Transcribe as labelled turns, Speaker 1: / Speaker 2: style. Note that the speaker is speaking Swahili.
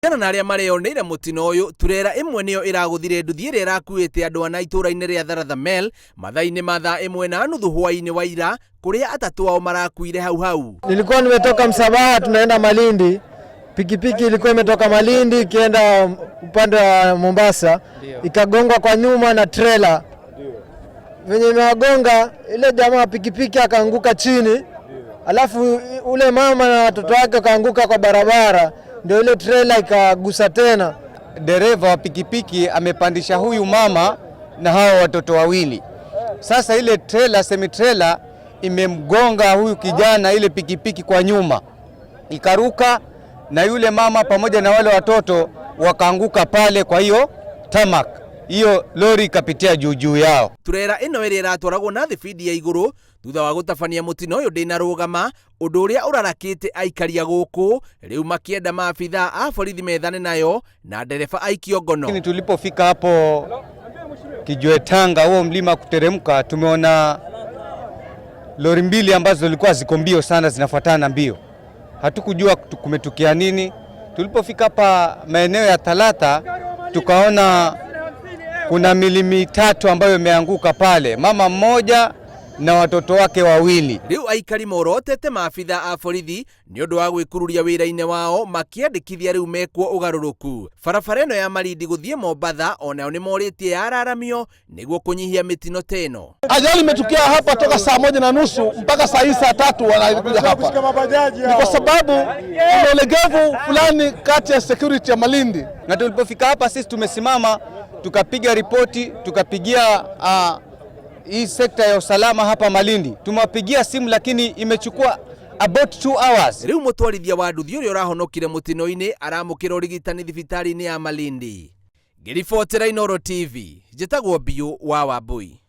Speaker 1: Kũringana na arĩa mareyoneire mũtino ũyũ, turera ĩmwe nĩyo ĩragũthire nduthi ĩrĩa ĩrakuĩte andũ ana itũũra-inĩ rĩa Tharathamel mathaa-inĩ ma thaa ĩmwe na nuthu hwaĩ-inĩ wa ira, kũrĩa atatũ ao marakuire hau hau.
Speaker 2: Nilikuwa nimetoka Msabaha tunaenda Malindi, pikipiki ilikuwa imetoka Malindi ikienda upande wa Mombasa, ikagongwa kwa nyuma na trela. Venye imewagonga ile jamaa pikipiki akaanguka chini, alafu ule mama na watoto wake wakaanguka kwa barabara, ndio ile trela ikagusa tena.
Speaker 3: Dereva wa pikipiki amepandisha huyu mama na hawa watoto wawili. Sasa ile trela, semi trela imemgonga huyu kijana ile pikipiki kwa nyuma, ikaruka na yule mama pamoja na wale watoto wakaanguka pale. Kwa hiyo tarmac hiyo lori ikapitia juu juu yao.
Speaker 1: Turera ĩno ĩrĩa ĩratwaragwo na thibindi ya igũrũ thutha wa gũtabania mũtino ũyũ ndĩnarũgama, ũndũ ũrĩa ũrarakĩte aikaria gũkũ rĩu makĩenda maabithaa a borithi methane nayo na ndereba aikio ngono.
Speaker 3: Lakini tulipofika hapo Kijiwe Tanga, huo mlima kuteremka, tumeona lori mbili ambazo zilikuwa ziko mbio sana, zinafuatana mbio. Hatukujua kumetukia nini. Tulipofika hapa maeneo ya Talata, tukaona kuna mili mitatu ambayo imeanguka pale, mama mmoja na watoto wake wawili.
Speaker 1: Rĩu aikari morotete maabithaa a borithi nĩ ũndũ wa gwĩkururia wĩra-inĩ wao makĩandĩkithia rĩu mekwo ũgarũrũku. Barabara ĩno ya Malindi gũthiĩ Mombatha onayo nĩ morĩtie yararamio nĩguo kũnyihia mĩtino ta ĩno.
Speaker 4: Ajali imetukia hapa toka saa 1:30 mpaka saa hii saa 3 wanakuja hapa, ni kwa sababu kuna ulegevu fulani kati ya security ya Malindi.
Speaker 3: Na tulipofika hapa sisi tumesimama tukapiga ripoti, tukapigia hii sekta ya usalama hapa Malindi, tumewapigia simu lakini imechukua about 2 hours.
Speaker 1: Rĩu mũtwarithia wa nduthi ũrĩa ũrahonokire mũtino-inĩ aramũkĩra ũrigitani thibitarĩ-inĩ ya Malindi. Ngĩribotera Inooro TV, njĩtagwo Biũ wa Wambui.